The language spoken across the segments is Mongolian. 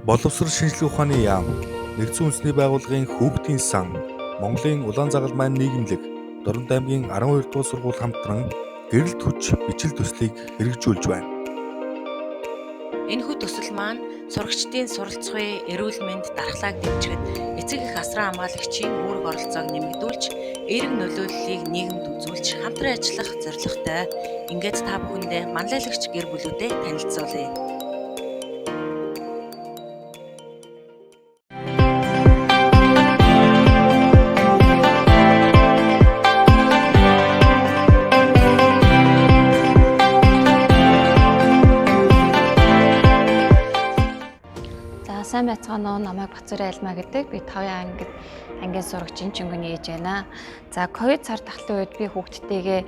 Боловсрол шинжлэх ухааны яам, Нэгдсэн үндэсний байгууллагын Хүүхдийн сан, Монголын Улаан загалмайн нийгэмлэг, Дорнод аймгийн 12 дугаар сургууль хамтран гэрэлт хүч бичил төслийг хэрэгжүүлж байна. Энэхүү төсөл маань сурагчдын суралцахын эрүүл мэнд дархлааг дэмжихэд эцэг эх асран хамгаалагчийн үүрэг оролцоог нэмэгдүүлж, эерэг нөлөөллийг нийгэмд үзүүлж хамтран ажиллах зорилготой. Ингээд та бүхэндээ манлайлагч гэр бүлүүдэд танилцуулъя. За сайн байцгаана уу? Намайг Бацүрэ Альмаа гэдэг. Би 5 ангид ангийн сурагч Чингүний ээж байна. За ковид цар тахлын үед би хүүхдтэйгээ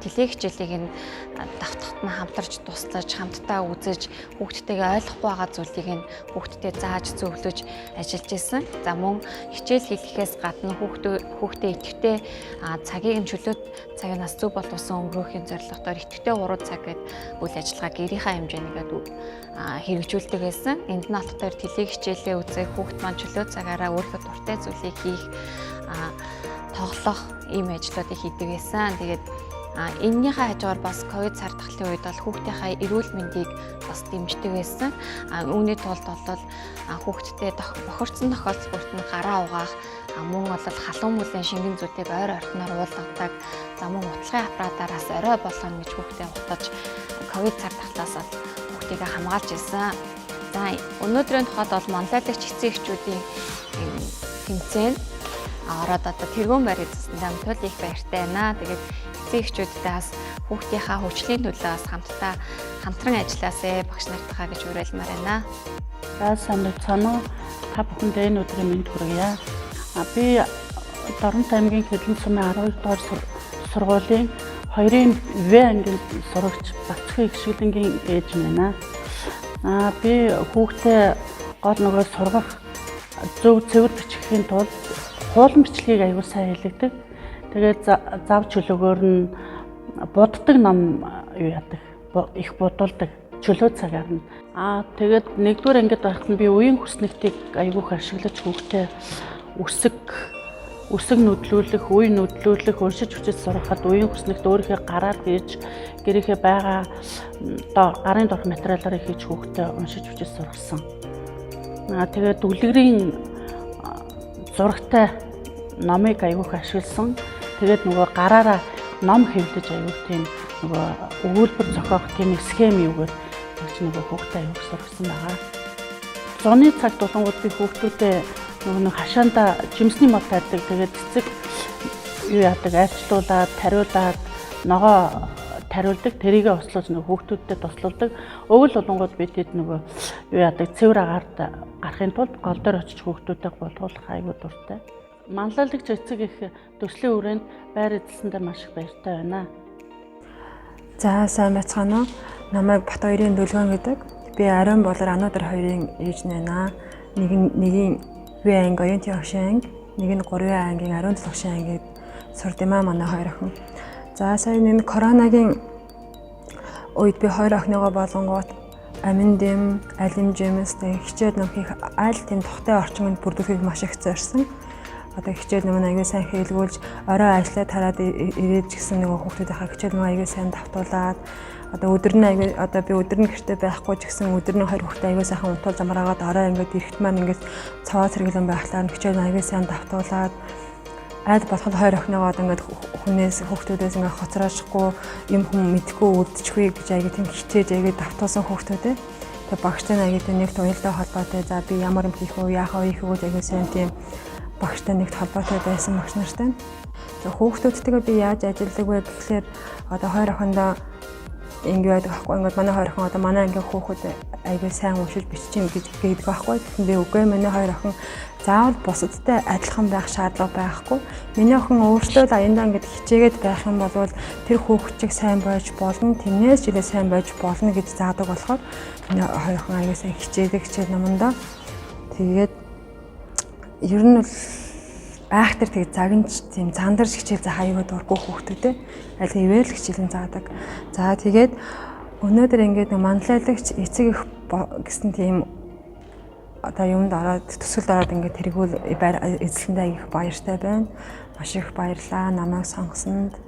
теле хичээлийг нь давтахад нь хамтарч туслаж, хамтдаа үзэж, хүүхдтэйгээ ойлгохгүй байгаа зүйлийг нь хүүхдтэй зааж зөвлөж ажиллаж исэн. За мөн хичээл хийхээс гадна хүүхдээ идэвхтэй цагийг нь чөлөөт цагнаас зөв боловсон өнгөрөөхийн зорилготоор идэвхтэй 3 цаг гээд үйл ажиллагаа гэрийнхаа хэмжээнд хэрэгжүүлдэг байсан. Энд нь болохоор теле хичээлээ үзэх, хүүхд маань чөлөө цагаараа өөрийнхөө дуртай зүйлийг хийх, тоглох ийм ажлуудыг хийдэг байсан. Тэгээд энэнийхээ хажуугаар бас ковид цар тахлын үед бол хүүхдийнхаа эрүүл мэндийг бас дэмждэг байсан. Үүний тулд бол хүүхдтэй бохирдсон тохиолдол бүрт нь гараа угаах, мөн бол халуун бүлээн шингэн зүйтэйг ойр ойртоноор уулгадаг. За мөн утлагын аппаратаараас орой болгоно гэж хүүхдээ утаж ковид цар тахлаас бол хүүхдийгээ хамгаалж ирсэн. За өнөөдрийн тухайд бол манлайлагч эцэг эхчүүдийн тэмцээн ороод одоо тэргүүн байр эзэсэндээ тул их баяртай байна. Тэгээд эцэг эхчүүдтэй бас хүүхдийнхаа хөгжлийн төлөө бас хамтдаа хамтран ажилласаа багш нартайхаа гэж уриалмаар байна. За сайн байцгаана уу? Та бүхэндээ энэ өдрийн мэнд хүргье. Би Дорнод аймгийн Хэдэн сумын 12 дугаар сургуулийн 2-ын В ангийн сурагч Бацхан Игшгэлэнгийн ээж байна. Би хүүхдээ гол нөгөө сургах зөв цэвэр бичихийн тулд хуулан бичлэгийг аягүй сайн хийлэгдэг. Тэгээд зав чөлөөгөөр нь буддаг ном юу яадаг, их будуулдаг чөлөө цагаар нь. Тэгээд нэгдүгээр ангид байхад нь би үеийн хүснэгтийг аягүй их ашиглаж хүүхдээ үсэг нүдлүүлэх, үе нүдлүүлэх, уншиж хүчиж сурахад үеийн хүснэгт өөрийнхөө гараар хийж, гэрийнхээ байгаа гарын дорх материалаараа хийж хүүхдээ уншиж хүчиж сургасан. Тэгээд дүлгэрийн зурагтай номыг аягүй их ашигласан. Тэгээд нөгөө гараараа ном хэвлэж аягүй тийм нөгөө өгүүлбэр зохиох тийм схем юугаар тэгж нөгөө хүүхдээ аягүй их сургасан байгаа. Зуны цаг дулангууд би хүүхдүүдэд нөгөө нэг хашаандаа жимсний мод тавьдаг. Тэгээд цэцэг юу яадаг, арчлуулад, тариулаад, ногоо тариулдаг. Тэрийгэ услуулж нөгөө хүүхдүүдтэй туслуулдаг. Өвөл болонгууд би тэд нөгөө юу яадаг, цэвэр агаарт гарахын тулд гол дээр очиж хүүхдүүдэд гулгуулах аягүй дуртай. Манлайлагч эцэг их төслийн хүрээнд байр эзэлсэндээ маш их баяртай байна. За сайн байцгаана уу? Намайг Батбаярын Дүлгэн гэдэг. Би Ариун болор Ануудар хоёрын ээж нь байна. Нэг нь нэгийн В анги оюутны огшин анги, нэг нь 3 ангийн 17 огшин ангид сурд юм аа манай хоёр охин. За сая энэ коронагийн үед би хоёр охиныгоо болонгууд амин дэм, алим жимс тэг хичээл ном хийх аль тийм тухтай орчинд бүрдүүлэхийг маш их зорьсон. Одоо хичээл ном нь аягүй сайн хийлгүүлж, орой ажиллаа тараад ирээд ч гэсэн нөгөө хүүхдүүдийнхаа хичээл ном аягүй сайн давтуулад, одоо өдөр нь аягүй одоо би өдөр нь гэртээ байхгүй ч гэсэн өдөр нь хоёр хүүхдээ аягүй сайхан унтуул замраагаад орой ингээд ирэхт маань ингээд цаваа сэргэлэн байхлаар хичээл аягүй сайн давтуулад аль болох хоёр охиныгоо одоо ингээд хүнээс хүүхдүүдээс ингээд хоцроошгүй юм хүм мэдхгүй үлдчихвээ гэж аягүй тийм хичээж аягүй давтуулсан хүүхдүүдээ. Тэгээ багштай аягүй тийм нэгт уялдаа холбоотой. За би ямар юм хийх вэ, яах вэ, хийх вэ гэж аягүй сайн тийм багштай нэгт холбоотой байсан багш нартай. За хүүхдүүдтэйгээ би яаж ажилладаг вэ гэхлээр одоо хоёр охиндоо ингэ байдаг аахгүй. Ингээд манай хоёр охин одоо манай ангийн хүүхэд аягүй сайн уншиж бичиж юм гэж гэдэг аахгүй. Тэгсэн би үгүй миний хоёр охин заавал бусадтай адилхан байх шаардлага байхгүй. Миний охин өөрчлөлт аяндаа ингээд хичээгээд байх юм бол тэр хүүхэд чиг сайн байж болно. Тэрнээс ч илүү сайн байж болно гэж заадаг болохоор миний хоёр охин аягүй сайн хичээдэг хичээл номондоо. Тэгээд ер нь бол айхтар тэг загинч тийм зандарч хичээл заах аягүй дургүй хүүхдүүдээ аль хэвэл хичээлэн заадаг. За тэгээд өнөөдөр ингээд нэг манлайлагч эцэг их гэсэн тийм одоо юмд ороод төсөлд ороод ингээд тэргүүл эзлэндээ их баяртай байна. Маш их баярлаа намайг сонгосонд.